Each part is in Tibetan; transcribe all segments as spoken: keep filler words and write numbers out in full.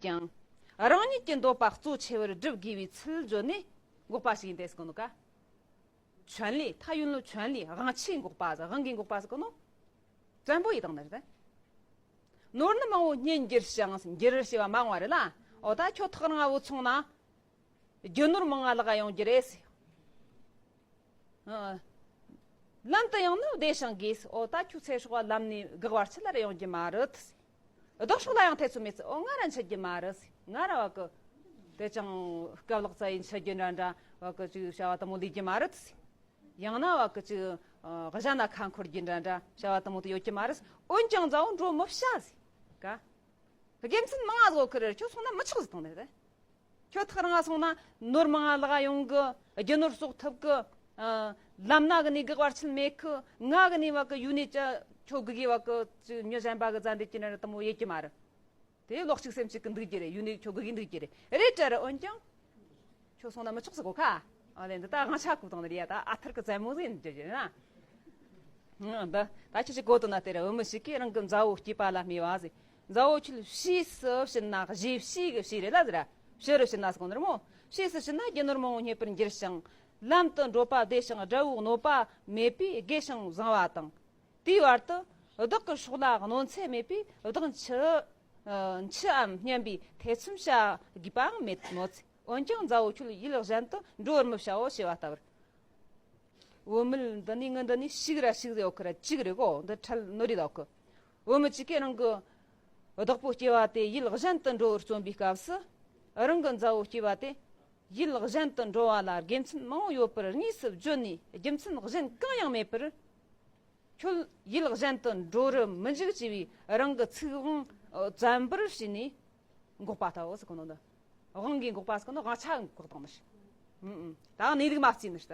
ཀྱང་། རང་ཉིད་ཀྱི་འདོད་པ་གཙོ་ཆེ་བར་སྒྲུབ་དགོས་པའི་ཚུལ་བརྗོད་ནས་འགོག་པ་ཞིག་ཡིན་ཏེ་ཟེར་གོ་ནོ་ཀ། 权利། 他用了权利། དབང་ཆའི་འགོག་པ་ཟེར། དབང་གིས་འགོག་པ་ཟེར་གོ་ནོ། བཙན་པོ་ཡི་དང་ནི་རེད། ནོར་ནི་མང་བོ་རྙེད་འགྱུར་ཞིང་། འགྱུར་ཞེས་པ་མང་བ་རེད་ལ། འོ་ད་ཁྱོད་ཐག་རིང་བ་བུད་སོང་ན། རྒྱུ་ནོར་མང་ང་ལག་ག་ཡོང་རྒྱུ་རེད་ཟེར། ཨ། ལམ་དུ་ཡང་ནི་བདེ་ཞིང་དགོས། འོ་ད་ཁྱོད་ཚེ་སྲོག་ལམ་ནས་འགག་བར་ཆད་ལ་རེ་ཡོང་རྒྱུ་མ་རེད། ལྡོག་ཕྱོགས་ལ་ཡང་ཐེ་ཚོམ་མེད་ཚེ། འོ་ང་ར་འཆི་རྒྱུ་མ་རེད། ང་ར་བ་གི་དེ་ཅང་སྐབས་ལག་རྩ་ཡིན་འཆི་རྒྱུ་འདྲ་འདྲ་བ་གི་ཅིག་བྱ་བ་དུ་མོ་ལས་རྒྱུ་མ་རེད། ཡང་ན་བ་གི་ཅིག་ཨ་གཞན་ན་ཁ་འཁོར་རྒྱུ་འདྲ་འདྲ་བྱ་བ་དུ་མོ་དུ་ཡོད་རྒྱུ་མ་རེད། འོན་ཀྱང་མཛའ་བོ་འགྲོ་མི་བྱ་ཟེར་ག། དགེ་མཚན་མང་ང་བཟོ་ཁི་རེད། ཁྱོད་སོང་ན་མི་ཆོག་ཟེར་དང་ནི་རེད། ཁྱོད་ཐག་རིང་ང་སོང་ན་ནོར་མང་ང་ལག་ག་ཡོང་གི། རྒྱུ་ནོར་གསོག་ཐུབ་གི། ཨ། ལམ་སྣ་གི་ནས་འགག་བར་ཆད་མེད་གི། ང་གི་ནས་བ་གི་ཡུལ་ནས་ཅི་ཁྱོད་དགེ་དགེ་བ་གི་ཅི་མྱི་གཞན་པ་གི་བཙན་འདེད་ཀྱི་ནི་རེད་དུ་མོ་ཡེད་ཀྱི་མ་རེད། དེ་ལོག་ཅིག་སེམས་ཅིག་གི་འདུག་རྒྱུ་རེད། ཡུལ་ནས་ཁྱོད་དགེ་དགེ་འདུག་རྒྱུ་རེད། རེད་དྲ་རེད། འོན་ཀྱང་ཁྱོད་སོང་ན་མི་ཆོག་ཟེར་གོ་ཁ། ཨ་ལེ་འདི་ད་དབང་ཆ་བཀོད་དང་ནི་རེད་ཡ། ད་ཨ་ཐར་གི་བཙན་མོ་ཟིག་ཡིན་རྒྱུ་རེད་ན། ཨ། འདི་ད་ཁྱེད་ཀྱི་གོ་དོན་ན་དེ་རེད། བུད་མེད་ཞིག་གིས་རང་གི་མཛའ་བོ་སྐྱེས་པ་ལ་སྨྲས་པ་ཟེར། མཛའ་བོ་ཁྱོད་བྱིས་སུ་བྱིན་ན། བྱིས་ཕྱིས་གི་བྱིས་རེད་ལ་ཟེར། བྱིས་རུ་བྱིན་ན་ཟེར་གོ་ནི་རེད་མོ། བྱིས་སུ་བྱིན་ན་རྒྱུ་ནོར་མང་བོ་རྙེད་པར་འགྱུར་ཞིང་། ལམ་དུ་འགྲོ་བ་བདེ་ཞིང་དགྲ་བོའི་གནོད་པ་མེད་པས་དགེ་ཞིང་བཟང་བ་དང་། དེའི་བར་དུ་བདག་གི་སྲོག་ལ་གནོད་འཚེ་མེད་པས་བདག་འཆི་འཆིའམ་སྙམ་པའི་ཐེ་ཚོམ་བྱ་དགོས་པའང་མེད་མོད། འོན་ཀྱང་མཛའ་བོ་ཁྱོད་ཡུལ་གཞན་དུ་འགྲོ་བར་མི་བྱའོ་ཞེས་པ་ལྟ་བུར། བུད་མེད་འདི་ནི་ངི་འདི་ནི་ཞིག་ར་ཞིག་ཡོད་ཁི་ར་གཅིག་རེད་གོ། འདི་ཁྲལ་ནོ་རི་དོ་ཁི། བུད་མེད་གཅིག་གིས་རང་གི་བདག་པོ་སྐྱེ་བ་དེ་ཡུལ་གཞན་དུ་འགྲོ་བར་བརྩོན་པའི་སྐབས་སུ། རང་གི་མཛའ་བོ་སྐྱེ་བ་དེ་ཡུལ་གཞན་དུ་འགྲོ་བ་ལ་དགེ་མཚན་མང་བོ་ཡོད་པར་དངོས་སུ་བརྗོད་ནས་རྒྱུ་མཚན་གཞན་གང་ཡང་མེད་པར། ཁྱོད་ཡུལ་གཞན་དུ་འགྲོ་རུ་མི་འཇུག་ཅེས་པའི་རང་གི་ཚིག་དབང་བཙན་པོར་བྱས་ནས་འགོག་པ་ལྟ་བུ་ཟེར་གོ་ནོ་འདི། དབང་གིས་འགོག་པ་ཟེར་གོ་ནོ་དབང་ཆ་འགོག་དང་ནི། ཨུ་ཨུ། ད་གནས་ལུགས་མ་བརྩིས་ནི་ད།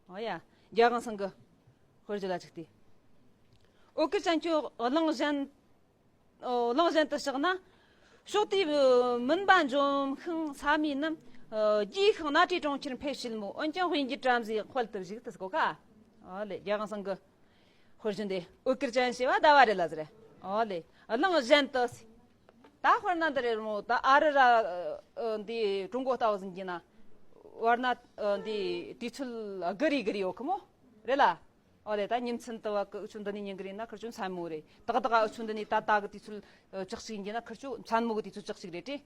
ཨོ་ཡ། རྒྱལ་དབང་སང་གི་དཔེར་བརྗོད་ལ་ཅིག་སྟེ། འོད་དཀར་ཅན་ཁྱོད་གླིང་གཞན། ཨོ། གླིང་གཞན་དུ་གཤེགས་ན། ཕྱོགས་དེའི་མུན་པ་འཇོམས་ཤིང་ས་མིན་ནམ། ཨོ། རྒྱས་ཤིང་རྣ་བྲིས་གྲོང་ཁྱེར་འཕེལ་བྱེད་མོད། འོན་ཀྱང་དཔེ་འགྱུར་བྲམ་ཟེའི་དཔལ་དུ་བཞུགས་ཏུ་གོ་ཁ། ཨོ་ལེ། རྒྱལ་དབང་སང་གི་དཔེར་བརྗོད་འདི། འོད་དཀར་ཅན་ཞེས་པ་ཟླ་བ་རེད་ལ་ཟེར། ཨོ་ལེ། གླིང་གཞན་དུ། ད་དཔེར་ན་འདི་རེད་མོ། ད་ཨ་རི་ར་འདི་ཀྲུང་གོ་ལྟ་བུ་ཟིག་གི་ན། བར་ན་འདི་དུས་ཚོད་སྒུར་རེ་སྒུར་རེ་ཡོད་གི་མོ། རེད་ལ། ཨོ་ལེ། ད་ཉིན་མཚན་དུ་བ་གི་འུ་ཆོ་འདི་ནས་ཉིན་གི་རེད་ན་ཁིར་ཆོ་མཚན་མོ་རེད། ཏག་ཏག་འུ་ཆོ་འདི་ནས་ད་ལྟ་གི་དུས་ཚོད་ཨ་ཅག་ཅིག་ཡིན་གྱི་ན་ཁིར་ཆོ་མཚན་མོ་གི་དུས་ཚོད་ཅག་ཅིག་རེད་དྲི།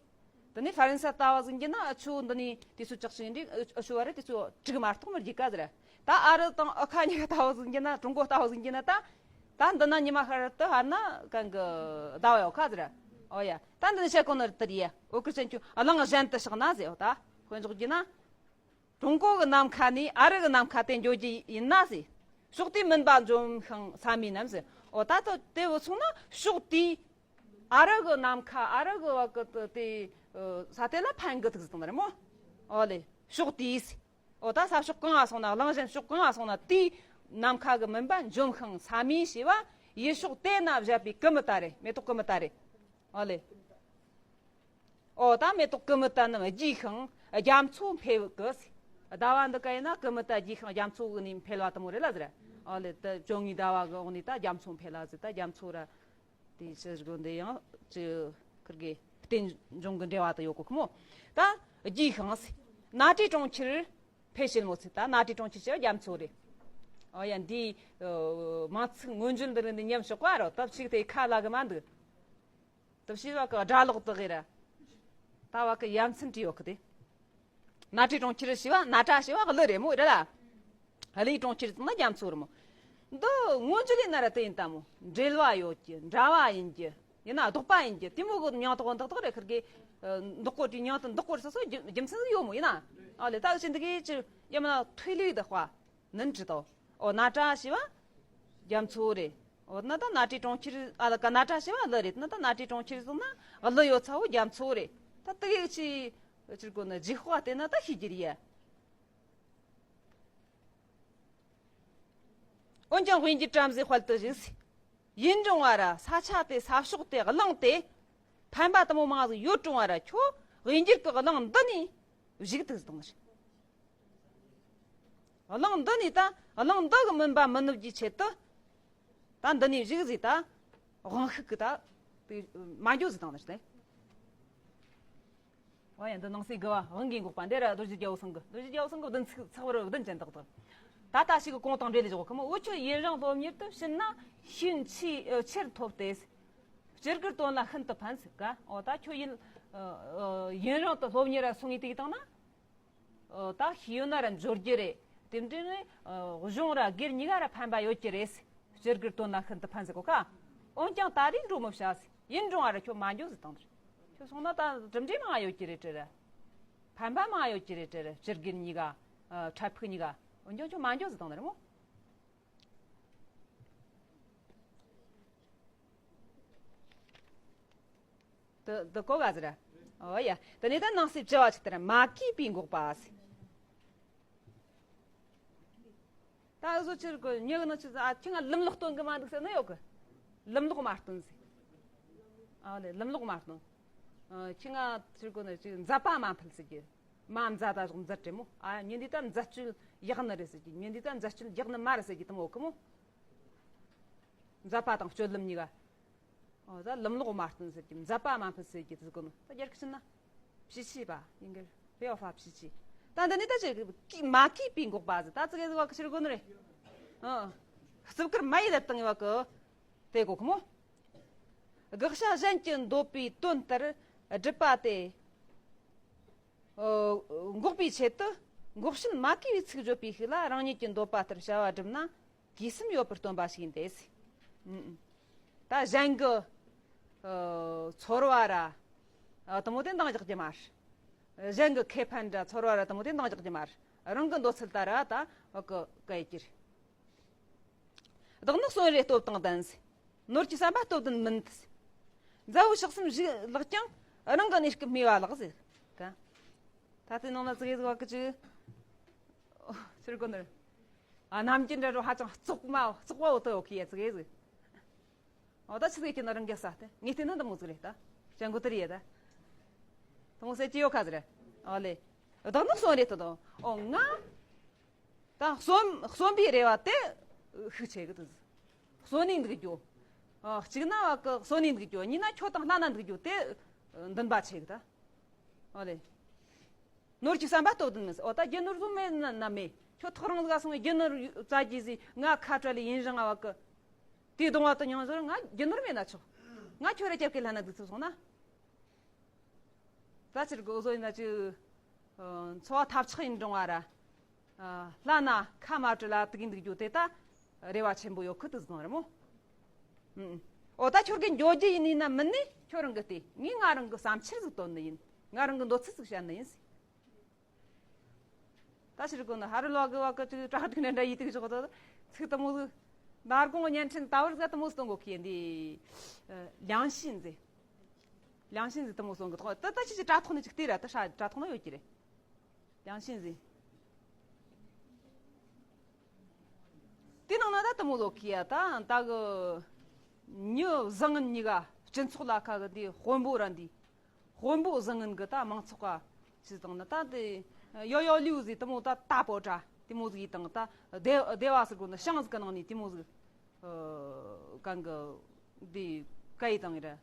འདི་ནས་ཧྥ་རན་སི་ལྟ་བ་ཟིག་ཡིན་གྱི་ན་འུ་ཆོ་འདི་ནས་དུས་ཚོད་ཅག་ཅིག་ཡིན་དྲི། འུ་ཆོ་བ་རེད་དུས་ཚོད་དྲུག་མ་གཏོགས་མི་རྒྱུག་ག་ཟེར། ད་ཨ་རི་དང་ཨ་ཁ་གཉིས་ཀ་ལྟ་བ་ཟིག་ཡིན་གྱི་ན། ཀྲུང་གོ་ལྟ་བ་ཟིག་ཡིན་གྱི་ན་ད། ད་འདི་ན་ཉི་མ་ཤར་དུ་ཧར་ན་གང་གི་ཟླ་བ་ཡོད་ཁ་ཟེར། ཨོ་ཡ། ད་འདི་ནས་བཤད་གོ་ནི་རེད་དེ་རེད། འོད་དཀར་ཅན་ཁྱོད་གླིང་གཞན་དུ་གཤེགས་ན་ཟེར། ཨོ་ད་དཔེ་འཇོག་རྒྱུ་ན། ཀྲུང་གོ་གི་ནམ་མཁའ་ནས་ཨ་རི་གི་ནམ་མཁའ་དེ་འགྱོ་རྒྱུ་ཡིན་ན་ཟེར། ཕྱོགས་དེའི་མུན་པ་འཇོམས་ཤིང་ས་མིན་ནམ་ཟེར། འོ་ད་ལྟ་དེ་བུད་སོང་ན་ཕྱོགས་དེའི་ཨ་རི་གི་ནམ་མཁའ། ཨ་རི་གི་བ་གི་དེ་ས་དེ་ལ་ཕན་གི་ཐུག་ཟེར་དང་རེད་མོ། ཨོ་ལེ། ཕྱོགས་དེའི་ཟེར། འོ་ད་ས་ཕྱོགས་གང་ང་སོང་ན། གླིང་གཞན་ཕྱོགས་གང་ང་སོང་ན་དེའི་ནམ་མཁའ་གི་མུན་པ་འཇོམས་ཤིང་ས་མིན་ཞེས་པ་ཡུལ་ཕྱོགས་དེ་ན་བཞད་པའི་ཀུ་མུ་ད་རེད། མེ་ཏོག་ཀུ་མུ་ད་རེད། ཨོ་ལེ། ཨོ་ད་མེ་ཏོག་ཀུ་མུ་ད་རྣམས་རྒྱས་ཤིང་རྒྱ་མཚོ་འཕེལ་གི་ཟེར། ཟླ་བ་འདི་ག་ཡིན་ན་ཀུ་མུ་ད་རྒྱས་ཤིང་རྒྱ་མཚོ་གི་ནས་འཕེལ་བ་དུ་མོ་རེད་ལ་ཟེར། ཨོ་ལེ། ད་བཅོ་ལྔའི་ཟླ་བ་གི་འོག་ནས་ད་རྒྱ་མཚོ་འཕེལ་ལ་ཟེར། ད་རྒྱ་མཚོ་ར་དེ་ཕྱི་སྒོ་འདི་ཡང་ཅི་ཁིར་གི་རྟེན་འབྱུང་གི་འབྲེལ་བ་དུ་ཡོད་གོ་ཁི་མོ། ད་རྒྱས་ཤིང་ཟེར། རྣ་བྲིས་གྲོང་ཁྱེར་འཕེལ་བྱེད་མོད་ཟེར། ད་རྣ་བྲིས་གྲོང་ཁྱེར་ཟེར་བ་རྒྱ་མཚོ་རེད། ཨོ་ཡ། འདི་མིང་ཚིག་མངོན་བརྗོད་འདི་རིགས་འདི་ཉམས་ཞོག་པ་རོ། ད་ཕྱིས་དེ་ཁ་ལ་གི་མ་འདུག་ད་ཕྱིས་བ་གི་སྒྲ་ལོག་དུ་གི་ར། ད་བ་གི་ཡ་མཚན་བྲིས་ཡོད་གི་དེ། རྣ་བྲིས་གྲོང་ཁྱེར་ཞེས་པ། རྣ་བྲིས་ཞེས་པ་གླུ་རེད་མོ། རེད་ལ། གླུའི་གྲོང་ཁྱེར་ཟེར་ན་རྒྱ་མཚོ་རེད་མོ། འདི་མངོན་བརྗོད་ལས་ན་ར་དེ་ཡིན་ད་མོ། འབྲེལ་བ་ཡོད་ཀྱི། འདྲ་བ་ཡིན་གྱི། ཡིན་ན་ལྡོག་པ་ཡིན་གྱི། དེ་མོ་གི་མིང་དག་འདག་འདག་རེད། ཁིར་གི་འདོགས་གོ་དྲི་མིང་དུ་འདོགས་གོ་ས་སོ་རྒྱུ་རྒྱུ་མཚན་ཡོད་མོ་ཡིན་ན། ཨ་ལེ། ད་ཕྱིས་འདི་གི་ཅི་ཡ་མ་ན་推理的话 能知道། ཨོ་རྣ་བྲིས་ཞེས་པ་རྒྱ་མཚོ་རེད། ཨོ་ན་ད་རྣ་བྲིས་གྲོང་ཁྱེར། ཨ་ལ་ཀ་རྣ་བྲིས་ཞེས་པ་གླུ་རེད། ན་ད་རྣ་བྲིས་གྲོང་ཁྱེར་ཟེར་ན་གླུ་ཡོད་ཚ་བོ་རྒྱ་མཚོ་རེད། ད་དེ་གི་ཅི་ཅིར་གོ་ན་རྗེས་དཔག་བལྟས་ན་ད་ཤེས་རྒྱུ་རེད་ཡ། འོན་ཀྱང་དཔེ་འགྱུར་བྲམ་ཟེའི་དཔལ་དུ་བཞུགས་ཟེར། ཡུན་རིང་བ་ར་ས་ཆ་དེ་ས་ཕྱོགས་དེ་གླིང་དེ་ཕན་པ་དུ་མོ་མང་ཟིག་ཡོད་རུང་བ་ར་ཁྱོད་དཔེ་འགྱུར་གི་གླིང་འདི་ནས་བཞུགས་ཐུབ་ཟེར་དང་ཟེར། གླིང་འདི་ནས་ད་གླིང་འདི་གི་མུན་པ་མི་ནུབ་རྒྱུའི་ཆེད་དུ། ད་འདི་ནས་བཞུགས་ཟིག་ད་དབང་ཤུགས་ཀྱིས་ད་དེ་མ་འགྱོ་ཟིག་བཏང་ནི་རེད། ཨོ་ཡ། འདི་ནང་གསེས་དགུ་བ། དབང་གིས་འགོག་པ། འདི་ར་རྡོ་རྗེ་རྒྱལ་པོ་གསུང་གི། རྡོ་རྗེ་རྒྱལ་པོ་གསུང་གི་བདུན་ཚིག་ཚེག་བར་བདུན་ཅན་དག་དང་། ད་ལྟ་ཞིག་གི་གོང་དང་འབྲེལ་ལས་བཞག་གི་མོ། འུ་ཆོ་ཡུན་རིང་སློབ་གཉེར་དུ་ཕྱིན་ན་ཤེས་ཡོན་ཆེས་ཆེར་ཐོབ་སྟེ། སྤྱིར་གྱུར་དོན་ལ་ཤིན་ཏུ་ཕན་ཟེར་ག། ཨོ་ད་ཁྱོད་ཡུན་ཡུན་རིང་དུ་སློབ་གཉེར་ར་སོང་ངས་དེ་བཏང་ན། ཨོ་ད་ཤེས་ཡོན་ན་ར་འབྱོར་རྒྱུ་རེད། དེ་འདྲ་ནི་གཞུང་ར་སྒེར་གཉིས་ཀ་ར་ཕན་པ་ཡོད་ཀྱི་རེད། སྤྱིར་གྱུར་དོན་ལ་ཤིན་ཏུ་ཕན་ཟེར་གོ་ཁ། འོན་ཀྱང་ད་རེས་འགྲོ་མི་བྱ་ཟེར། ཡུན་རིང་བ་ར་ཁྱོད་མ་འགྱོ་ཟེར་བཏང་ནི་རེད། ཁྱོད་སོང་ན་ད་གྲུབ་འབྲས་མང་ཡོད་ཀྱི་རེད་དྲ་ར། ཕན་པ་མང་ཡོད་ཀྱི་རེད་དྲ་ར། སྤྱིར་སྒེར་གཉིས་ཀ། ཨ། འཕྲལ་ཕུགས་གཉིས་ཀ། འོན་ཀྱང་ཁྱོད་མ་འགྱོ་ཟེར་བཏང་ནི་རེད་མོ། དེ་དེ་གོ་ག་ཟེར། ཨོ་ཡ། དེ་ནས་ད་ནང་གསེས་བཅུ་བ་ཅིག་ལྟར་མ་གུས་པས་འགོག་པ་ཟེར། ད་འུ་ཟོ་ཕྱིར་གོ་ཉེ་གི་ནང་ཆུ་ཟ། ཨ། ཁྱི་ང་ལམ་ལོག་སྟོན་གི་མ་འདུག་ཟེར་ན་ཡོད་གི། ལམ་ལོག་མ་སྟོན་ཟེར། ཨ་ལེ། ལམ་ལོག་མ་སྟོན། ཨ། ཁྱི་ང་ཕྱིར་གོ་ནི་ཅིག་མཛད་པ་མ་ཕུལ་ཟེར་གི། མ་མཛད་ད་ཞོག་མཛད་དྲེ་མོ། ཨ། ཉིན་འདི་ད་མཛད་སྤྱོད་ཡག་ནི་རེད་ཟེར་གི། ཉིན་འདི་ད་མཛད་སྤྱོད་ཡག་ནི་མ་རེད་ཟེར་གི། དེ་མོ་གི་མོ། མཛད་པ་དང་སྤྱོད་ལམ་གཉིས་ཀ། ཨོ་ད་ལམ་ལོག་མ་སྟོན་ཟེར་གི། མཛད་པ་མ་ཕུལ་ཟེར་གི། དེ་གོ་ནི་ད་རྒྱ་སྐད་ཕྱིན་ན་脾气吧། ཡིན་གི། 不要发脾气། ད་འདི་ནི་ད་ཅི་གི་མ་གུས་པས་འགོག་པ་ཟེར། ད་ཙི་གེ་ཟིག་བ་གི་ཕྱིར་གོ་ནི་རེད། ཨ། རྩིབ་ཀར་མ་ཡི་ལ་བཏང་བ་གི། དེ་གོ་གི་མོ། དགག་བྱ་གཞན་གྱི་འདོད་པའི་དོན་ལྟར་སྒྲུབ་པ་སྟེ། ཨོ། འགོག་པའི་ཆེད་དུ་འགོག་བྱེད་མ་གུས་པའི་ཚིག་བརྗོད་པའི་ཤུགས་ལ་རང་ཉིད་ཀྱི་འདོད་པ་ལྟར་བྱ་བ་བསྒྲུབས་ན་གུས་སེམས་ཡོད་པར་སྟོན་པ་ཞིག་ཡིན་ཏེ། ཨུམ། ད་གཞན་གྱི། ཨོ། ཚོར་བ་ར། ཨ། དེ་མོ་དེ་འདང་རྒྱག་རྒྱུ་མ་རེད། གཞན་གྱི་ཁེ་ཕན་ར་ཚོར་བ་ར་དེ་མོ་དེ་འདང་རྒྱག་རྒྱུ་མ་རེད། རང་གི་འདོད་ཚུལ་ལྟར་ར་ད་བ་གི་ག་ཡི་གྱིར། བདག་ནི་གསོན་རེ་སྟོབས་དང་ལྡན་ཟེར། ནོར་གྱི་བསམ་པ་སྟོབས་ལྡན་མིན་ཟེར། མཛའ་བོའི་ཕྱག་སེམས་བཞེས་ལགས་ཀྱང་། རང་གི་གནས་སྐབས་སྨྲས་པ་ལགས་ཟེར་ག། ད་ལྟའི་ནང་ན་ཙི་གེ་ཟིག་བ་གི་ཅིག་ཨོ། ཕྱིར་གོ་ནི། ཨ། ནམ་རྒྱུན་འདྲ་རོ་ཧ་ཅང་བཙོག་མ་བཙོག་པ་འོ་དོ་ཡོད་ཁི་ཡ་ཙི་གེ་ཟིག་ཨོ་ད་ཆི་ཟིག་ཁྱེད་ན་རང་གི་ས་དེ་ངས་བལྟས་ན་འདི་མོ་ཟིག་རེད་ད། ཅང་གོ་དེ་རེད་ད། དེ་མོ་ཟེར་གྱི་ཡོད་ཁ་ཟིག་རེད། ཨོ་ལེ། བདག་ནི་གསོན་རེ་ལྟོས་དང་། ཨོ་ང་ད་གསོན་གསོན་པའི་རེ་བ་དེ་ཤུགས་ཆེ་གི་དུ། གསོན་ནས་འདུག་རྒྱུ། ཨ། གཅིག་ན་བ་གི་གསོན་ནས་འདུག་རྒྱུ། གཉིས་ན་ཁྱོད་དང་ལྷན་ན་འདུག་རྒྱུ་དེ་འདུན་པ་ཆེ་གི་ད། ཨོ་ལེ། ནོར་གྱི་བསམ་པ་སྟོབས་ལྡན་མིན་ཟེར། ཨོ་ད་རྒྱུ་ནོར་བཟོ་མེད་ན་ན་མེད། ཁྱོད་ཐག་རིང་ཟིག་སོང་བའི་རྒྱུ་ནོར་བཙལ་གྱི་ཟིག་ང་ཁ་བྲལ་ལེ་ཡིན་རང་ང་བ་གི། དེའི་གདོང་བ་དུ་མྱོང་ཟེར། ང་རྒྱུ་ནོར་མེད་ན་ཆོག་ང་ཁྱོད་ར་རྒྱབ་ཀྱི་ལྷན་ན་འདུག་ཚུལ་སོང་ན། ད་ཕྱིར་གོ་བཟོ་ཡིན་ན་ཅི། ཨ། འཚོ་བ་ཐབས་ཆག་ཡིན་རུང་བ་ར། ཨ། ལྷན་ན་ཁ་མ་བྲལ་ལ་དུག་ཡིན་འདུག་རྒྱུ་དེ་ད་རེ་བ་ཆེན་པོ་ཡོད་ཁུ་དུ་ཟིག་རེད་མོ། ཨུམ། ཨོ་ད་ཁྱོད་ཀྱི་འགྱོ་རྒྱུ་ཡིན་ན་མིན་ནི་ཁྱོད་རང་གི་ལྟོས། ངས་ང་རང་གི་བསམ་འཆར་ཟིག་བཏོན་ནི་ཡིན། ང་རང་གི་འདོད་ཚུལ་ཟིག་བཤད་ནི་ཡིན་ཟེར། ད་ཕྱིར་གོ་ནི་ཧ་རི་ལོ་གི་བ་གི་ཅིག་དྲག་དྲག་ནས་འདྲ་ཡིད་དུ་ཞོག་ཏོ། ཚིག་དེ་མོ་ཟིག་ནར་གོང་བརྙན་འཕྲིན་ལྟ་བུར་ཟ་དེ་མོ་སྟོན་གོ་ཁི་ཡིན་དེ། ཨ། 良心ཟེར། 良心ཟེར་དེ་མོ་སྟོན་གི་ཐོག་ད་ད་ཅི་ཅི་དྲ་ཐོག་ནས་ཅིག་ལྟོས་ར། ད་ཧྲ་དྲ་ཐོག་ན་ཡོད་ཀྱི་རེད། 良心ཟེར། དེ་ནང་ན་ད་དེ་མོ་ཟོ་ཁི་ཡ་ད་ད་གི་མྱི་བཟང་ངན་གཉིས་ཀ་སྤྱི་ཚོགས་ལ་ཁ་གི་འདི་དཔོན་པོ་ར་འདི། དཔོན་པོ་བཟང་ངན་གི་ད་མང་ཚོགས་ཀ་ཅི་དང་ན་ད་དེ་ཡོ་ཡོ་ལིའུ་ཟིག་དེ་མོ་ད་ད་པོ་ཏྲ་དེ་མོ་ཟིག་ཡིན་དང་ད་སྡེ་སྡེ་བ་ཟེར་གོ་ན་ཤང་ཟིག་གི་ནང་ནས་དེ་མོ་ཟིག་ཨ། གང་གི་འདི་ཀ་ཡི་དང་ཡི་ར།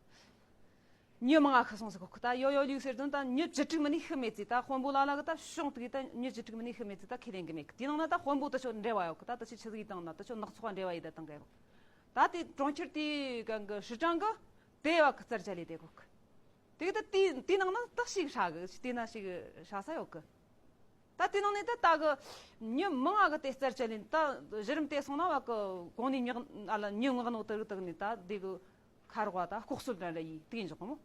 མྱི་མང་ང་ཤི་སོང་ཟེར་གོ་ཁི། ད་ཡོ་ཡོ་ལིའུ་ཟེར་དོན་ད་མྱི་བཅུ་དྲུག་མིན་ནི་ཤི་མེད་ཙི། ད་དཔོན་པོ་ལ་ལ་གི་ད་ཤོང་དུ་གི་ད་མྱི་བཅུ་དྲུག་མིན་ནི་ཤི་མེད་ཙི། ད་ཁས་ལེན་གི་མེད་གི། དེ་ནང་ན་ད་དཔོན་པོ་ད་ཆོ་འབྲེལ་བ་ཡོད་གི། ད་ད་ཆི་ཆི་ཟིག་ཡིན་དང་ན་ད་ཆོ་ནག་ཚོགས་འབྲེལ་བ་ཡིན་ད་དང་གི་ཡོད། ད་དེ་གྲོང་ཁྱེར་དེ་གང་གི་市长གི་དེ་བ་གི་རྩར་བཅད་ལས་དེ་གོ་གི། དེ་གི་ད་དེ་དེ་ནང་ན་ད་ཞིག་ཧྲ་གི་དེ་ན་ཞིག་ཧྲ་ས་ཡོད་གི། ད་དེ་ནང་ནས་ད་ད་གི་མྱི་མང་ང་གི་དེ་རྩར་བཅད་ལེན་ད་གཞི་རིམ་དེ་སོང་ན་བ་གི་གོང་ནས་མྱི་ཨ་ལ་མྱི་མངགས་ནོ་དེ་གི་དག་ནས་ད་དེ་གི་ཁ་རོག་བ་ད་ལྐོག་གསོད་འདྲ་འདྲ་ཡིས་དེ་འཇོག་གི་མོ།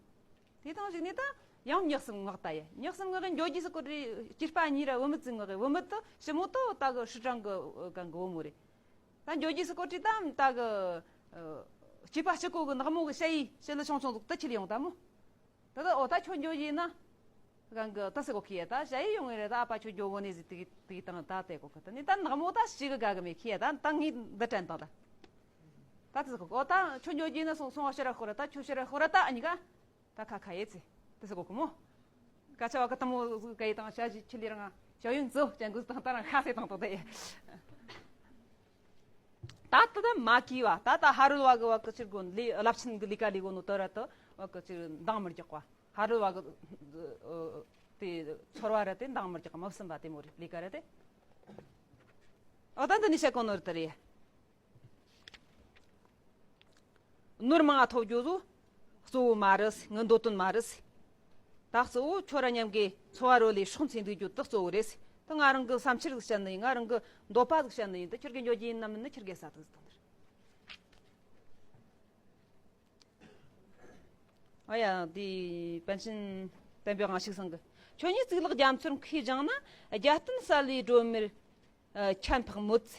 དེ་དང་གཅིག་ནས་ད་ཡང་མྱི་གསུམ་མངགས་ད་ཡ། མྱི་གསུམ་མངགས་གི་འགྱོ་རྒྱུ་ཟིག་གོ་རེ་སྐྱེས་པ་གཉིས་ར་བུད་མེད་ཟིག་མངགས་གི། བུད་མེད་དུ་ཞི་མོ་དུ་ད་གི市长གི་གང་གི་བུ་མོ་རེད། ད་འགྱོ་རྒྱུ་ཟིག་གོ་རེ་ད་ད་གི་སྐྱེས་པ་གཅིག་གོ་གི་ནག་མོ་གི་ཞ་ཡི་ཞི་ལི་ཆུང་ཆུང་ཟིག་ད་ཁྱེར་ཡོང་ད་མོ། ད་ལྟ་འོ་ད་ཁྱོད་འགྱོ་ཡིན་ན། གང་གི་ད་ཟེར་གོ་ཁི་ཡ། ད་ཞ་ཡི་ཡོང་ངེ་རེད། ད་ཨ་ཕ་ཁྱོད་འགྱོ་གོ་ནི་ཟིག་དེ་དེ་དང་ད་དེ་གོ་ཁི། ད་ནི་ད་ནག་མོ་ད་ཞིག་གི་དགའ་གི་མེད་ཁི་ཡ། ད་ད་ངས་འདི་དྲན་དང་ད། ད་ཟེར་གོ་འོ་ད་ཁྱོད་འགྱོ་ཡིན་ན་སོང་སོང་བ་ཕྱིར་ར་ཤོར་ར། ད་ཁྱོད་ཕྱིར་ར་ཤོར་ར་ད་ཨ་ནི་ག་ད་ཁ་ཁ་ཡེ་ཚེ་ད་ཟེར་གོ་ཁི་མོ། ཀ་ཆ་བ་ཀ་ད་མོ་ཟིག་ག་ཡི་དང་ཞ་ཞི་ཁྱི་ལི་རང་ ཞའོ་ཡུན་ཙོ་ཅན་གུ་དང་ཏ་རང་ཁ་སེ་དང་དོ་དེ། ད་ད་ད་མ་ཀི་བ་ད་ད་ཧ་རུལ་བ་གི་བ་གི་ཕྱིར་གོ་ལི་རླབས་ཆེན་གི་ལི་ཀ་ལི་གོ་ནོ་ཏོ་ར་ཏོ་བ་གི་ཕྱིར་འདང་མི་རྒྱག་པ། ཧ་རུལ་བ་གི་དེ་ཚོར་བ་ར་དེ་འདང་མི་རྒྱག་པ། མི་བསམ་པ་དེ་མོ་རེད། ལི་ཀ་ར་དེ། ཨོ་ད་འདི་ནི་བཤད་གོ་ནོ་ར་ཏ་རེད། ནོར་མང་ང་ཐོབ་རྒྱུ་ཟོ་གཙོ་བོ་མ་རེད། ངའི་འདོད་དོན་མ་རེད། ད་གཙོ་བོ་ཁྱོད་ར་མཉམ་གི་འཚོ་བ་རོལ་ལས་སྲོག་འཚོ་འདུག་རྒྱུ་དེ་གཙོ་བོ་རེད། ད་ང་རང་གི་བསམ་འཆར་ཟིག་བཤད་ནི་ཡིན། ང་རང་གི་འདོད་པ་ཟིག་བཤད་ནི་ཡིན། ད་ཁྱེད་ཀྱི་འཇོག་རྒྱུ་ཡིན་ནམ་མིན་ན་ཁྱེད་ཀྱི་ས་ཐག་ཟིག་དང་། ཨ་ཡ་དེ་པཎ་ཆེན་བསྟན་པའི་དབང་ཕྱུག་ཚང་གི། ཁྱོད་ཉིད་གཙུག་ལག་རྒྱ་མཚོར་མཁས་བཞེངས་ན། རྒྱལ་བསྟན་གསལ་བའི་སྒྲོན་མེར་ཨ་ཁྱབ་འཕགས་མོད།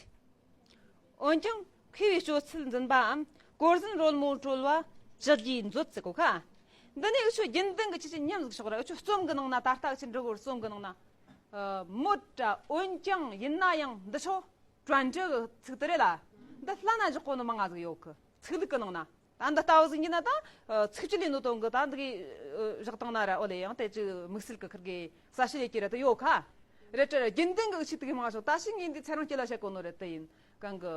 འོན་ཀྱང་མཁས་པའི་སྤྱོད་ཚུལ་འཛིན་པའམ། གོ་གཟན་རོལ་མོ་དཀྲོལ་བ་ཇག་གིས་མཛོད་ཟེར་གོ་ཁ། འདི་ནས་འུ་ཆོ་རྒྱུན་ལྡན་གྱི་ཆི་ཆི་ཉམས་ཟིག་ཤོག་ར། འུ་ཆོ་རྩོམ་གི་ནང་ན་ད་ལྟ་འུ་ཆོ་འབྲི་གོ་རྩོམ་གི་ནང་ན། ཨ་མོད་དྲ་འོན་ཀྱང་ཡིན་ན་ཡང་འདི་ཆོ་བྲན་འདྲི་གི་ཚིག་དེ་རེད་ལ། འདི་ལྷན་ན་འཇོག་གོ་ནི་མང་ང་ཟིག་ཡོད་གི། ཚིག་ལུགས་གི་ནང་ན། ད་འདི་ལྟ་བུ་ཟིག་ཡིན་ན་ད་ཚིག་སྤྱི་ལས་ནོ་དོན་གི་ད་འདི་གི་བཞག་བཏང་ན་ར། ཨོ་ལེ་ཡང་དེ་ཅི་དམིགས་བསལ་གི་ཁིར་གི་གསལ་བཤད་ཡེ་གི་ར་དེ་ཡོད་ཁ། རེད་དྲ་རྒྱུན་ལྡན་གི་ཆི་དེ་གི་མང་ཤོག་ད་ཤི་ངས་འདི་ཚེ་རིང་སྐྱིད་ལ་བཤད་གོ་ནོ་རེད། དེ་ཡིན་གང་གི་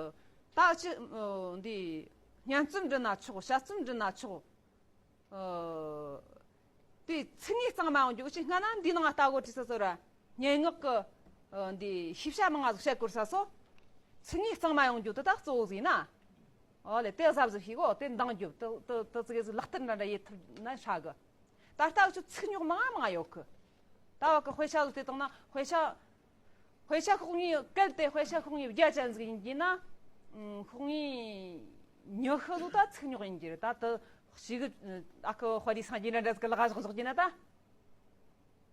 ད་ཅི་འདི་སྙན་རྩོམ་འབྲི་ན་ཆོག་དཔྱད་རྩོམ་འབྲི་ན་ཆོག་ཨ་དེ་ཚིག་ངོས་གཙང་མ་ཡོང་རྒྱུ་ཅི་སྔ་ན་འདི་ནང་ལྟ་གོ་དྲི་ས་སོ་ར། སྙན་ངག་གི་ཨ་འདི་ཤེས་བྱ་མང་ང་ཟིག་བཤད་དགོས་ས་སོ། ཚིག་ངོས་གཙང་མ་ཡོང་རྒྱུ་དེ་ད་གཙོ་བོ་ཟིག་ཡིན་ན། ཨོ་ལེ་དེ་གཟབ་གཟབ་ཤེས་གོ། དེ་འདང་རྒྱུ་དེ་དེ་དེ་ཙི་གེ་ཟིག་ལག་བསྟར་འདྲ་འདྲ་ཡེ་ཐུབ་ན་ཧྲ་གི། ད་ལྟ་ཁྱོད་ཚིག་ཉོག་མང་མང་ཡོད་གི། ད་བ་གི་དཔེ་ཆ་ལ་བལྟས་བཏང་ན་དཔེ་ཆ། དཔེ་ཆ་ཤོག་ངོས་གལ་ཏེ་དཔེ་ཆ་ཤོག་ངོས་བརྒྱ་ཅན་ཟིག་ཡིན་གྱི་ན། ཨུམ་ཤོག་ངོས་ཉི་ཤུ་ལོ་ད་ཚིག་ཉོག་ཡིན་གྱི་རེད། ད་དེ་ཞིག་གི་ཨ་ཁུ་དཔའ་རིས་སངས་རྒྱས་འདྲ་འདྲ་ཟིག་གི་ལག་བཞག་བཞག་གྱི་ན་ད།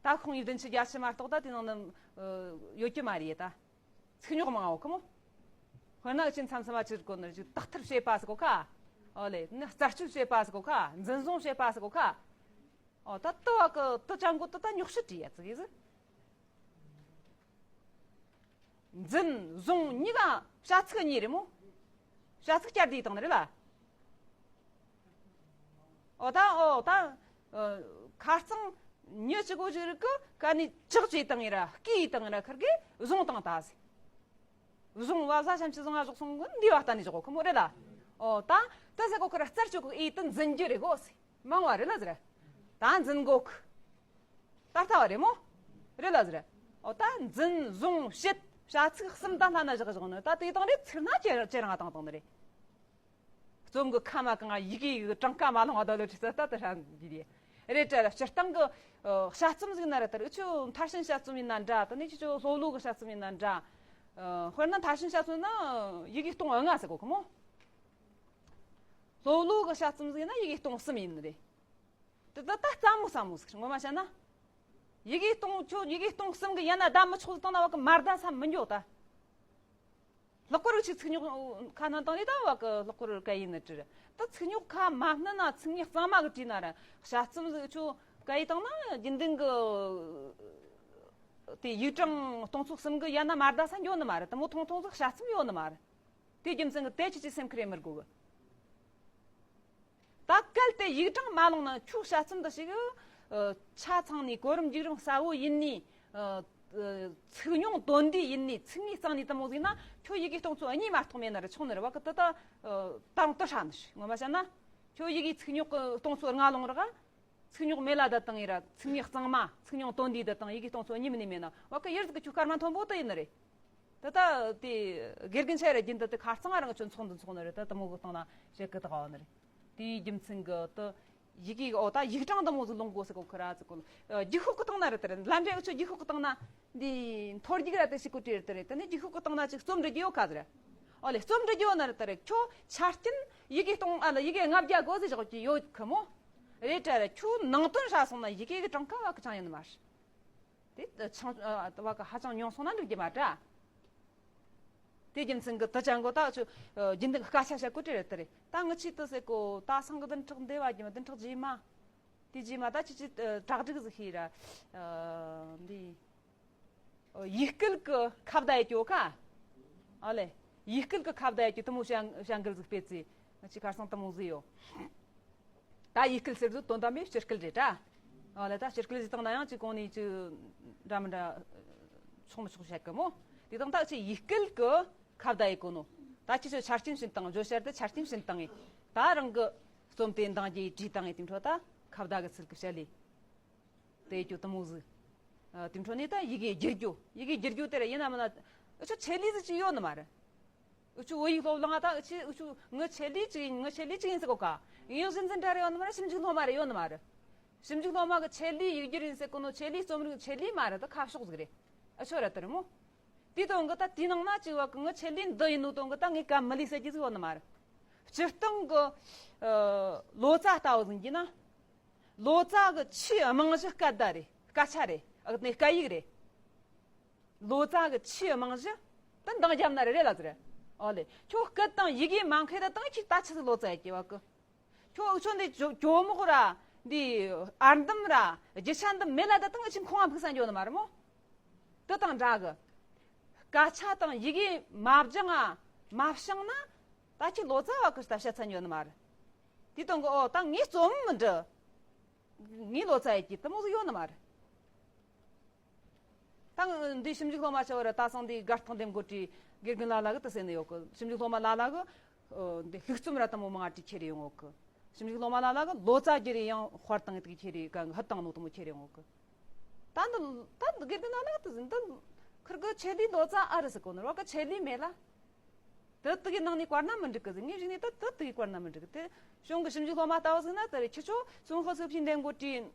ད་ཤོག་ངོས་བདུན་ཅུ་བརྒྱད་ཅུ་མ་གཏོགས་ད་དེ་ནང་ནི་ཡོད་ཀྱི་མ་རེད་ད། ཚིག་ཉོག་མང་བོ་ཁོ་མོ། དཔེར་ན་ཅི་མཚམས་མཚམས་ཅིར་གོ་ནི་ཅི་དག་ཐེར་བྱེད་པ་ཟེར་གོ་ཁ། ཨོ་ལེ་ནི་རྩད་གཅོད་བྱེད་པ་ཟེར་གོ་ཁ། འཛིན་བཟུང་བྱེད་པ་ཟེར་གོ་ཁ། ཨོ་ད་ལྟ་བ་གི་དུ་ཅང་གོ་དུ་ད་ཉོག་ཤི་བྲིས་ཡ་ཙི་གི་ཟི། འཛིན་བཟུང་གཉིས་ཀ་བྱ་ཚིག་གཉིས་རེད་མོ། བྱ་ཚིག་བསྐྱར་ཟློས་བཏང་ནི་རེད་ལ། ཨོ་ད་ཨོ་ད་ཨ་ཁ་རྩང་ཉི་གཅིག་གོ་ཅིག་རིག་གི་ཀ་ནི་ཅག་ཅེས་བཏང་ཡིན་ར་སྐྱེས་བཏང་ཡིན་ར་ཁིར་གི་བཟུང་བཏང་ད་ཟེར། བཟུང་བ་བཟའ་ཤམ་ཆི་བཟང་ང་ཞོག་སོང་གི་འདི་བ་ལྟ་ནི་ཞོག་ཁོ་མོ་རེད་ལ། ཨོ་ད་ད་ཟེར་གོ་ཁོ་ར་རྩར་ཆོག་གི་ཨེ་ཏི་འཛིན་རྒྱུ་རེད་གོ་ཟེར། མང་བ་རེད་ལ་ཟེར། ད་འཛིན་གོ་གི། ད་ལྟ་བ་རེད་མོ། རེད་ལ་ཟེར། ཨོ་ད་འཛིན་བཟུང་བྱེད་བྱ་ཚིག་གསུམ་ད་ལྷན་ན་བཞག་བཞག་ནི་ད་དེ་དང་རེད། ཚིག་སྣ་ཇེ་ཇེ་རིང་ང་བཏང་བཏང་ནི་རེད། རྩོམ་གི་ཁ་མ་གང་ཡི་གེ་གི་གྲངས་ཀ་མ་ལོངས་བ་ད་ལོ་ཁྲི་ས་ད་ད་ཧྲ་འདི་རེད། རེད་དྲ་སྤྱིར་བཏང་གི་ཨ་དཔྱད་རྩོམ་ཟིག་ན་ར་ད་ར་འུ་ཆོ་མཐར་ཕྱིན་དཔྱད་རྩོམ་ཡིན་ན་འདྲ། ད་ནི་ཁྱེད་ཆོ་སློབ་ལོ་གི་དཔྱད་རྩོམ་ཡིན་ན་འདྲ། ཨ་དཔེར་ན་མཐར་ཕྱིན་དཔྱད་རྩོམ་ན་ཡི་གེ་སྟོང་ལྔ་ཟེར་གོ་ཁོ་མོ། སློབ་ལོ་གི་དཔྱད་རྩོམ་ཟིག་ན་ཡི་གེ་སྟོང་གསུམ་ཡིན་ནི་རེད། དེ་ད་ད་རྩ་མོ་རྩ་མོ་ཟིག་ངོ་མ་བཤད་ན། ཡི་གེ་སྟོང་ཁྱོད་ཡི་གེ་སྟོང་གསུམ་གི་ཡན་ན་བདའ་མི་ཆོག་ཟིག་བཏང་ན་བ་གི་མ་བདའ་ས་མི་འགྱོ་ད། ལྷག་པར་ཅིག་ཚིག་ཉོག་ཁ་ནང་བཏང་ནས་ད་བ་གི་ལྷག་པར་སྐད་ཡིག་ནི་བྲིས། ད་ཚིག་ཉོག་ཁ་མ་སྣུན་ན་ཚིག་ངོས་གཙང་མ་གི་བྲིས་ན་ར་དཔྱད་རྩོམ་ཟིག་ཆོ་སྐད་ཡིག་བཏང་ན་རྒྱུན་ལྡན་གི་དེ་ཡིག་གྲངས་སྟོང་ཚོ་གསུམ་གི་ཡན་ན་མ་བདའ་ས་འགྱོ་ནི་མ་རེད། དེ་མོ་ཐུང་ཐུང་ཟིག་དཔྱད་རྩོམ་ཡོད་ནི་མ་རེད། དེ་རྒྱུ་མཚན་གི་དེ་ཁྱེད་ཀྱི་སེམས་ཁུར་ཡེ་མི་དགོས་གི། ད་གལ་ཏེ་ཡིག་གྲངས་མ་ལོངས་ན་ཁྱོད་དཔྱད་རྩོམ་འདི་ཞིག་ཨ་ཆ་ཚང་ནས་གོ་རིམ་འཇུག་རིམ་གསལ་བོ་ཡིན་ནས། ཨ་ཚིག་ཉུང་དོན་འདུས་ཡིན་ནས། ཚིག་ངོས་གཙང་ནས་དེ་མོ་ཟིག་ན་ཁྱོད་ཡི་གེ་སྟོང་ཚོ་གཉིས་མ་གཏོགས་མེད་ན་ར་ཆོག་ནི་རེད་བ་གི། དེ་ད་ཨ་ད་རུང་དེ་ཧྲ་ནི་ཞིག་ངོ་མ་བཤད་ན། ཁྱོད་ཡི་གེ་ཚིག་ཉོག་གི་སྟོང་ཚོ་ལྔ་ལོངས་ར་ག་ཚིག་ཉོག་མེད་ལ་བསྡད་བཏང་ཡིན་ར། ཚིག་ངོས་གཙང་མ་ཚིག་ཉུང་དོན་འདུས་བསྡད་བཏང་ཡི་གེ་སྟོང་ཚོ་གཉིས་མིན་ནས་མེད་ན་བ་གི་ཡུལ་ཟིག་གི་ཁྱོད་སྐར་མ་མཐོན་པོ་དེ་ཡིན་ནི་རེད། ད་ལྟ་དེ་དགེ་རྒན་ཆ་ར་རྒྱུན་དུ་དེ་ཁ་རྩང་རང་ཆོ་ཚོགས་འདུ་འཚོགས་ནི་རེད། ད་དེ་མོ་གི་སྟེང་ན་བཤད་གི་དགའ་བ་ནི་རེད། དེའི་རྒྱུ་མཚན་གི་དེ་ཡི་གེ་ཨོ་ད་ཡིག་གྲངས་དེ་མོ་ཟིག་ལོངས་དགོས་ཟེར་གོ་ཁི་ར་ཟེར་གོ། རྒྱུགས་ཤོག་གི་སྟེང་ན་རེད། དེ་རེད། ལམ་འབྲས་འུ་ཆོ་རྒྱུགས་ཤོག་གི་སྟེང་ན་འདི་མཐོ་རྒྱུགས་ར་དེ་ཞིག་གོ་བྲིས་རེད། དེ་རེད། དེ་ནས་རྒྱུགས་ཤོག་གི་སྟེང་ན་ཅིག་རྩོམ་འབྲི་རྒྱུ་ཡོད་ཁ་ཟེར། ཨོ་ལེ་རྩོམ་འབྲི་རྒྱུ་ཡོད་ན་རེད། དེ་རེད། ཁྱོད་ཆ་རྐྱེན་ཡི་གེ་སྟོང་ཨ་ལ་ཡི་གེ་ལྔ་བརྒྱ་དགོས་ཟེར་བཞག་གི་ཡོད་ཁི་མོ། རེད་དྲ་ར་ཁྱོད་ནང་དོན་ཧྲ་སོང་ན་ཡི་གེ་གི་གྲངས་ཀ་བ་གི་ཅང་ཡོད་ནི་མ་རེད། དེ་ཆང་ཨ་བ་གི་ཧ་ཅང་ཉུང་སོང་ན་འགྲིག་གི་མ་རེད། དེ་རྒྱུ་མཚན་གི་དེ་ཅང་གོ་ད་ཆུ་རྒྱུན་ལྡན་གི་སྐད་ཆ་བཤད་གོ་དེ་རེད། དེ་རེད། ད་ངི་ཆི་དེ་ཟེར་གོ་ད་སང་གི་བདུན་ཕྲག་འདི་བ་རྒྱུ་མ་བདུན་ཕྲག་རྗེས་མ། དེ་རྗེས་མ་ད་ཆི་ཆི་ཨ་གྲ་སྒྲིག་ཟིག་ཤེས་ར། ཨ་འདི་ཨ་ཡིག་སྐུལ་གི་ཁ་བརྡ་ཡེ་རྒྱུ་ཁ། ཨ་ལེ་ཡིག་སྐུལ་གི་ཁ་བརྡ་ཡེ་རྒྱུ་དེ་མོ་བྱ་བྱ་འགུལ་ཟིག་སྤེལ་ཚེ་ང་ཆི་ཁར་སང་དེ་མོ་ཟིག་ཡོད། ད་ཡིག་སྐུལ་ཟེར་དུས་དོན་དམ་པའི་སྤྱི་སྐུལ་རེད་དྲ། ཨ་ལེ་ད་སྤྱི་སྐུལ་ཟེར་བཏང་ན་ཡང་ཅིག་གོང་ནས་ཅིག་འདྲ་མི་འདྲ་ ཆོག་མི་ཆོག་བཤད་གི་མོ། དེ་དང་ད་ཆི་ཡིག་སྐད་གི་ཁ་བརྡ་ཡེ་གོ་ནོ། ད་ཁྱེད་ཆོ་ཆ་རྐྱེན་བྱིན་བཏང་། བརྗོད་བྱར་དུ་ཆ་རྐྱེན་བྱིན་བཏང་ངེ་ད་རང་གི་རྩོམ་དེ་འདང་རྒྱས་བྲིས་བཏང་ངེ་དེ་འཕྲོ་ད་ཁ་བརྡ་གི་ཚུལ་གི་བཤད་ལེ། དེ་རྒྱུ་དུ་མོ་ཟིག་དེ་འཕྲོ་ནས་ད་ཡི་གེ་བསྒྱུར་རྒྱུ། ཡི་གེ་བསྒྱུར་རྒྱུ་དེ་ར་ཡིན་ན་མིན་ན་འུ་ཆོ་ཆེད་ལས་ཟིག་ཅིག་ཡོད་ནི་མ་རེད། འུ་ཆོ་བོད་ཡིག་སློབ་གླིང་ད་འུ་ཆོ་འུ་ཆོ་ངི་ཆེད་ལས་ཅིག་ཡིན། ངི་ཆེད་ལས་ཅིག་ཡིན་ཟེར་གོ་ཀ། ཡིན་ཟིན་ཟིན་འདྲ་རེ་ཡོད་ནི་མ་རེད། ཞིབ་འཇུག་སློབ་མ་རེ་ཡོད་ནི་མ་རེད། ཞིབ་འཇུག་སློབ་མ་གི་ཆེད་ལས་ཡིག་སྒྱུར་ཡིན་ཟེར་གོ་ནོ་ཆེད་ལས་རྩོམ་རིག་ཆེད་ལས་མ་རེད། ད་ཁ་ཕྱོགས་ཟིག་རེད། འུ་ཆོ་ར་དེ་རེད་མོ། དེའི་དོན་གི་ད་དེའི་ནང་ན་ཅིག་བ་གི་ངི་ཆེད་ལས་འདི་ཡིན་ནོ་དོན་གི་ད་ངས་ཀ་མི་ལས་ཟེར་རྒྱུ་ཟིག་ཡོད་ནི་མ་རེད། སྤྱིར་བཏང་གི་ལོ་ཙཱ་ལྟ་བུ་ཟིག་ཡིན་ན། ལོ་ཙཱ་གི་ཆེས་རྨང་གཞི་སྐད་བརྡ་རེད། སྐད་ཆ་རེད། ཨ་ནི་སྐད་ཡིག་རེད། ལོ་ཙཱ་གི་ཆེས་རྨང་གཞི་ད་འདང་རྒྱབ་ན་རེ་རེ་ལ་ཟེར། ཨོ་ལེ། ཁྱོད་སྐད་དང་ཡི་གེ་མ་མཁས་ད་དང་ཁྱེད་ད་ཆི་ཟིག་ལོ་ཙཱ་ཡེ་སྐྱེ་བ་གི། ཁྱོད་འུ་ཆོ་འདི་ཇོ་ཇོ་མོག་ར་འདི་ཨར་འདམ་ར་རྒྱུ་ཆ་འདི་མེད་ལ་ད་དང་ཁྱེད་ཁོང་ང་ཕུགས་ས་འཇོག་ནི་མ་རེད་མོ། དེ་དང་འདྲ་གི། སྐད་ཆ་དང་ཡི་གེ་མ་སྦྱངས་ང་མ་བྱང་ན་ད་ཁྱེད་ལོ་ཙཱ་བ་གི་ད་བཤད་ཚན་ཡོད་ནི་མ་རེད། དེ་དང་གི་ཨོ་ད་ངས་རྩོམ་མི་འབྲི། ངའི་ལོ་ཙཱ་ཡེ་སྐྱེ་དུ་མོ་ཟིག་ཡོད་ནི་མ་རེད། ད་འདི་ཞིབ་འཇུག་སློབ་མ་ཆེ་བ་རེད། ད་སང་འདི་དགའ་རྟགས་འདེམས་བསྐོ་དྲིས་དགེ་རྒན་ལ་ལ་གི་དུ་ཟེར་ནི་ཡོད་གི། ཞིབ་འཇུག་སློབ་མ་ལ་ལ་གི་འདི་ལྷུག་རྩོམ་ར་དུ་མོ་མང་ང་བྲིས་ཁྱེར་ཡོང་ཡོད་གི། ཞིབ་འཇུག་སློབ་མ་ལ་ལ་གི་ལོ་ཙཱ་བསྒྱུར་ཡང་དཔར་བཏང་ངེ་དུ་ཁྱེར་ཡོད་གི། ཧུད་བཏང་ནོ་དུ་མོ་ཁྱེར་ཡོང་ཡོད་གི། ད་འདི་ད་འདི་དགེ་རྒན་ལ་ལ་གི་དུ་ཟེར་འདི་ཁིར་གི་ཆེད་ལས་ལོ་ཙཱ་ཨ་རི་ཟེར་གོ་ནི་རོ་གི་ཆེད་ལས་མེད་ལ། དེ་དག་གི་ནང་ནས་བཀར་ན་མི་འགྲིག་གི་ཟིག་ངས་རིག་ནས་ད་དེ་དག་གི་བཀར་ན་མི་འགྲིག་གི། དེ་གཞུང་གི་ཞིབ་འཇུག་སློབ་མ་ལྟ་བུ་ཟིག་ན་དེ་རེད། ཁྱེད་ཚོ་ཙུང་ཧོ་ཙོ་ཕིན་འདེམས་བསྐོ་དྲིས་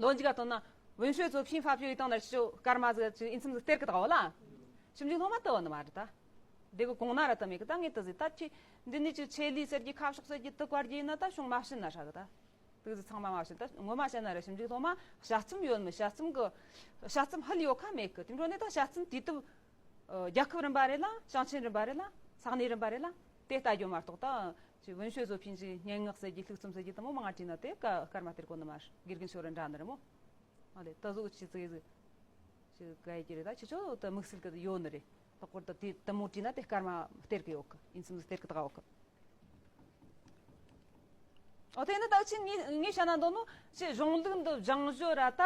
ལོ་མཇུག་ག་ཐོན་ན་文学作品发表ཡི་སྟེང་ན་ཁྱེད་ཚོ་སྐར་མ་ཟིག་ཅིག་ཨིན་ཚིམ་ཟིག་སྟེར་གི་ད་འོ་ལ། ཞིབ་འཇུག་སློབ་མ་ལྟ་བུ་ནི་མ་རེད་ད། དེ་གི་གོང་ན་ར་ད་མེད་གི། ད་ངས་དེ་ཟིག་ད་ཁྱེད་འདི་ནས་ཅིག་ཆེད་ལས་ཟེར་གྱི་ཁ་ཕྱོགས་ཟེར་གྱི་དེ་བཀར་གྱི་ཡིན་ན་ད་གཞུང་མ་བྱིན་ན་ཧྲ་གི་ད། དེ་ཚོ་ཚང་མ་མ་བྱིན། ད་ངོ་མ་བཤད་ན་ར་ཞིབ་འཇུག་སློབ་མ་དཔྱད་རྩོམ་ཡོད་མི་དཔྱད་རྩོམ་གི་དཔྱད་རྩོམ་ཕུལ་ཡོད་ཁ་མེད་གི། དེ་འཕྲོ་ནས་ད་དཔྱད་རྩོམ་དུས་དེབ་ཨ་རྒྱལ་ཁབ་རིམ་པ་རེ་ལ། ཞིང་ཆེན་རིམ་པ་རེ་ལ། ས་གནས་རིམ་པ་རེ་ལ་དེ་ལྟ་རྒྱུ་མ་གཏོགས་ད་ཅིག་文学作品ཅིག་སྙན་ངག་ཟེར་གྱི་ལྷུག་རྩོམ་ཟེར་གྱི་དེ་མོ་མང་ང་བྲིས་ན་དེ་ཀ་སྐར་མ་སྟེར་གོ་ནི་མ་རེད། དགེ་རྒན་ཤོ་ར་འདྲ་ནི་རེད་མོ། ཨ་ལེ་ད་གཟོད་ཅི་ཟིག་ཟིག་ཅིག་ག་ཡི་གི་རེད། ད་ཁྱེད་ཚོ་ད་དམིགས་བསལ་གི་ཡོད་ནི་རེད། ལྷག་པར་དུ་དེ་དེ་མོ་བྲིས་ན་དེ་སྐར་མ་སྟེར་གི་ཡོད་གི། ཨིན་ཚིམ་སྟེར་གི་ད་ག་ཡོད་གི། ཨོ་དེ་ནི་ད་ཅི་ངས་ངས་བཤད་ན་འདོད་ནོ་ཅི་གཞུང་ལུགས་འདི་སྦྱང་བརྗོད་ར་ད་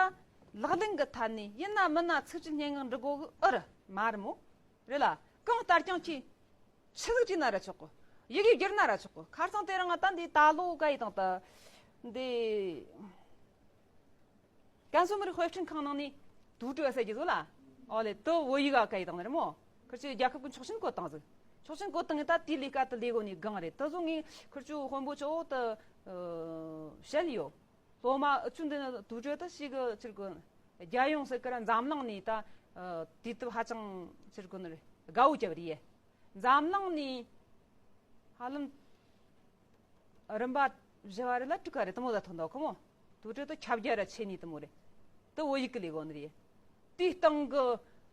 ལག་ལེན་གི་ཐད་ནས་ཡིན་ན་མིན་ན་ཚིག་གཅིག་སྙན་ངག་འབྲི་དགོས་གི་ཨེ་རེད། མ་རེད་མོ། རེད་ལ། གང་ལྟར་ཀྱང་ཁྱེད་ཆི་ཟིག་བྲིས་ན་ར་ཆོག་གི། ཡི་གེ་བསྒྱུར་ན་ར་ཆོག་གི། ཁ་སང་དེ་རིང་ང་ད་འདི་ད་ལོ་ག་ཡི་དང་ད་འདི། ཀན་སུའུ་མི་རིགས་དཔེ་སྐྲུན་ཁང་ནང་ནས་读者ཟེར་གྱི་ཟིག་ལ། ཨོ་ལེ་དེ་བོད་ཡིག་ག་ག་ཡི་དང་རེད་མོ། ཁིར་ཆོས་རྒྱལ་ཁབ་ཀྱི་ཆོག་མཆན་བཀོད་བཏང་ཟིག་ཆོག་མཆན་བཀོད་བཏང་ངས་ད་དེའི་ལས་ཀ་དེ་ལས་གོ་ནས་གང་རེད། དེ་ཚོ་ངས་ཁིར་ཆོས་དཔོན་པོ་ཆོ་འོག་ཏུ་བཤད་ཡོད། སློབ་མ་འུ་ཆོ་འདི་ནི་读者དེ་ཞིག་གི་ཕྱིར་གི་རྒྱལ་ཡོངས་ཟེར་གི་ར་འཛམ་གླིང་ནས་ད་དུས་དེབ་ཧ་ཅང་ཕྱིར་གི་ནི་རེད། དགའ་བོ་བརྒྱབ་རེད་ཡེ། འཛམ་གླིང་ནས་ཧ་ལམ་རིམ་པ་བཞི་བ་རེ་ལ་དྲུག་ག་རེ་དེ་མོ་ཟ་ཐོན་འདུག་ཁོ་མོ། དུ་ཏྲེ་དུ་ཁྱབ་རྒྱ་ར་ཆེ་ནི་དེ་མོ་རེད། དེ་བོད་ཡིག་གི་ལས་གོ་ནི་རེད། དེའི་སྟེང་གི་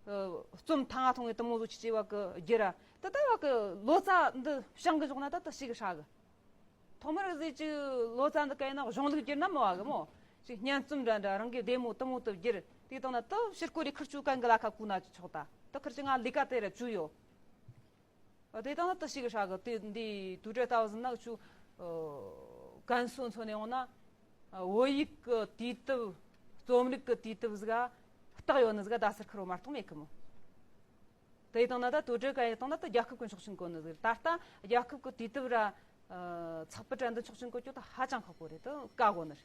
ཨ་རྩོམ་ཐང་ང་ཐོང་གི་དེ་མོ་ཟོ་ཆི་ཆི་བ་གི་རྒྱུ་ར་དེ་ལྟ་བ་གི་ལོ་ཙཱ་འདི་བྱང་གི་འཇོག་ན་ད་དེ་ཞིག་ཧྲ་གི། ཐོག་མར་ཟིག་ཅིག་ལོ་ཙཱ་འདི་ག་ཡིན་ན་གཞུང་ལུགས་བསྒྱུར་ན་མོ་བ་གི་མོ། ཅིག་སྙན་རྩོམ་འདྲ་འདྲ་རང་གི་བདེ་མོ་དེ་མོ་དེ་བསྒྱུར། དེའི་སྟེང་ན་དེ་ཕྱིར་སྐོར་རེ་ཁིར་ཆོ་གན་གི་ལ་ཁ་བསྐུ་ན་ཆོག་ད། དེ་ཁིར་ཆོ་ང་ལས་ཀ་དེ་ར་བཅུ་ཡོད། ཨ་དེ་དང་ན་དེ་ཞིག་ཧྲ་གི། དེ་འདི་དུ་ཏྲེ་ལྟ་བུ་ཟིན་ན་ཆུ་ཨ་ཀན་སུའུ་མཚོན་ནས་འོང་ན་ཨ་བོད་ཡིག་གི་དུས་དེབ། རྩོམ་རིག་གི་དུས་དེབ་ཟིག་ག་བཏགས་ཡོད་ནི་ཟིག་ག་ད་སར་ཁུར་བོ་མ་གཏོགས་མེད་གི་མོ། དེ་དང་ན་ད་དུ་ཏྲེ་ག་ཡི་དང་ན་ད་རྒྱལ་ཁབ་ཀྱི་ཆོག་མཆན་བཀོད་ནི་ཟིག་ད་ལྟ་རྒྱལ་ཁབ་ཀྱི་དུས་དེབ་ར་ཨ་ཚགས་པར་ར་འདི་ཆོག་མཆན་བཀོད་རྒྱུ་ད་ཧ་ཅང་ཁག་པོ་རེད། ད་དཀའ་གོ་ནི་རེད།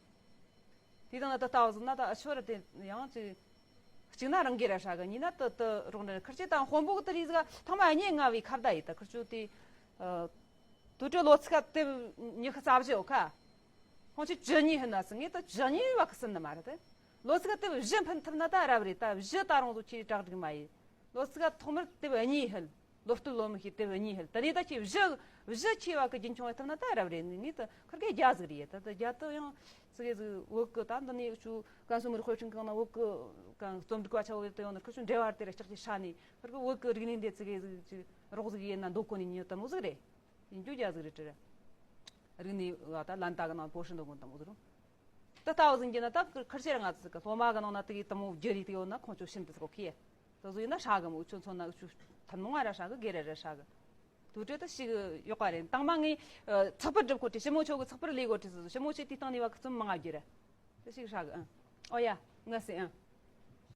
དེ་དང་ན་ད་ལྟ་བ་ཟིན་ན་ད་ཨ་ཆོ་ར་དེ་ཡང་ཅིག་གཅིག་ན་རང་གི་ར་ཧྲ་གི། གཉིས་ན་དུ་དུ་རོགས་འདྲ་ཁིར་ཆོས་དང་དཔོན་པོ་གི་དུ་རིགས་ཟིག་ཐེངས་མ་གཉིས་ལྔ་བའི་ཁ་བརྡ་ཡིན། ད་ཁིར་ཆོས་དེ་ཨ་དུ་ཏྲེ་ལོ་ཚིགས་དེབ་ཉི་ཤུ་རྩ་བཞི་ཡོད་ཁ། ཁོང་ཆོས་བཅུ་གཉིས་ཧིན་ན་སི་ངས་ད་བཅུ་གཉིས་བ་གི་སིན་ནི་མ་རེད། དེ་ལོ་ཚིགས་དེབ་བཞི་ཕུན་ཐུབ་ན་ད་རབ་རེད། ད་བཞི་ད་རང་ཚོ་ཆེས་གྲགས་འགྲིག་མ་ཡིན། ལོ་ཚིགས་ཐོག་མར་དེབ་གཉིས་ཧིལ། ལོ་སྟོད་ལོ་མི་ཤེས་དེབ་གཉིས་ཧིལ། ད་ནི་ད་ཁྱེད་བཞི་བཞི་ཆེ་བ་གི་རྒྱུན་འཁྱོངས་ཡེད་ཐུབ་ན་ད་རབ་རེད། ངས་ད་ཁིར་གེ་རྒྱ་ཟིག་རེད། ད་ད་རྒྱ་ད་ཡང་ཙི་གེ་ཟིག་བོད་གི་ད་འདི་ནས་ཆུ་ཀན་སུའུ་མི་རིགས་དཔེ་སྐྲུན་ཁང་ན་བོད་གི་གང་རྩོམ་སྒྲིག་པ་ཆ་བོ་ད་ཡོང་ན་ཁིར་ཆུ་འབྲེལ་བ་དེ་ར་ལྕགས་ཀྱི་ཧྲ་ནས་ཁིར་གི་བོད་གི་རིག་གནས་འདི་ཙི་གེ་ཟིག་ཅིག་རོགས་ཟིག་ཡེད་ན་འདོད་གོ་ནི་ཉོ་ད་མོ་ཟིག་རེད། ཡིན་རྒྱུ་རྒྱ་ཟིག་རེད་དྲི་ར། རིག་གནས་བ་ད་ལན་ད་གི་ནང་པོ་ཧྲི་འདོད་གོ་ད་མོ་ཟིག་རུང་། ད་ལྟ་བ་ཟིན་གྱི་ན་ད་ཁིར་ཆེ་ར་ང་ཚོ་གི་སློབ་མ་གི་ནང་ན་དེ་གི་དེ་མོ་བརྒྱུད་རིགས་དེ་ཡོད་ན་ཁོང་ཚོ་ཤིན་ཏུ་ཟིག་གོ་ཁི། དེ་ཚོ་ཡིན་ན་ཧྲ་གི་མོ་ཆུ་མཚོན་ན་ཆུ་ཐུན་མོང་ང་ར་ཧྲ་གི་སྒེར་ར་ར་ཧྲ་གི། དུ་ཏྲེ་ད་ཞིག་ཡོད་པ་རེད། དང་མ་ངས་ཚགས་པར་སྒྲུབ་གོ་དྲི། ཞི་མོ་ཆོ་གི་ཚགས་པར་ལས་གོ་དྲི་ཟེར། ཞི་མོ་ཆོས་དེ་སྟེང་ནས་བ་གི་རྩོམ་མང་ང་བརྒྱུད་ར། དེ་ཞིག་ཧྲ་གི་ཨང་། ཨོ་ཡ་ངས་ཟེར་ཨང་།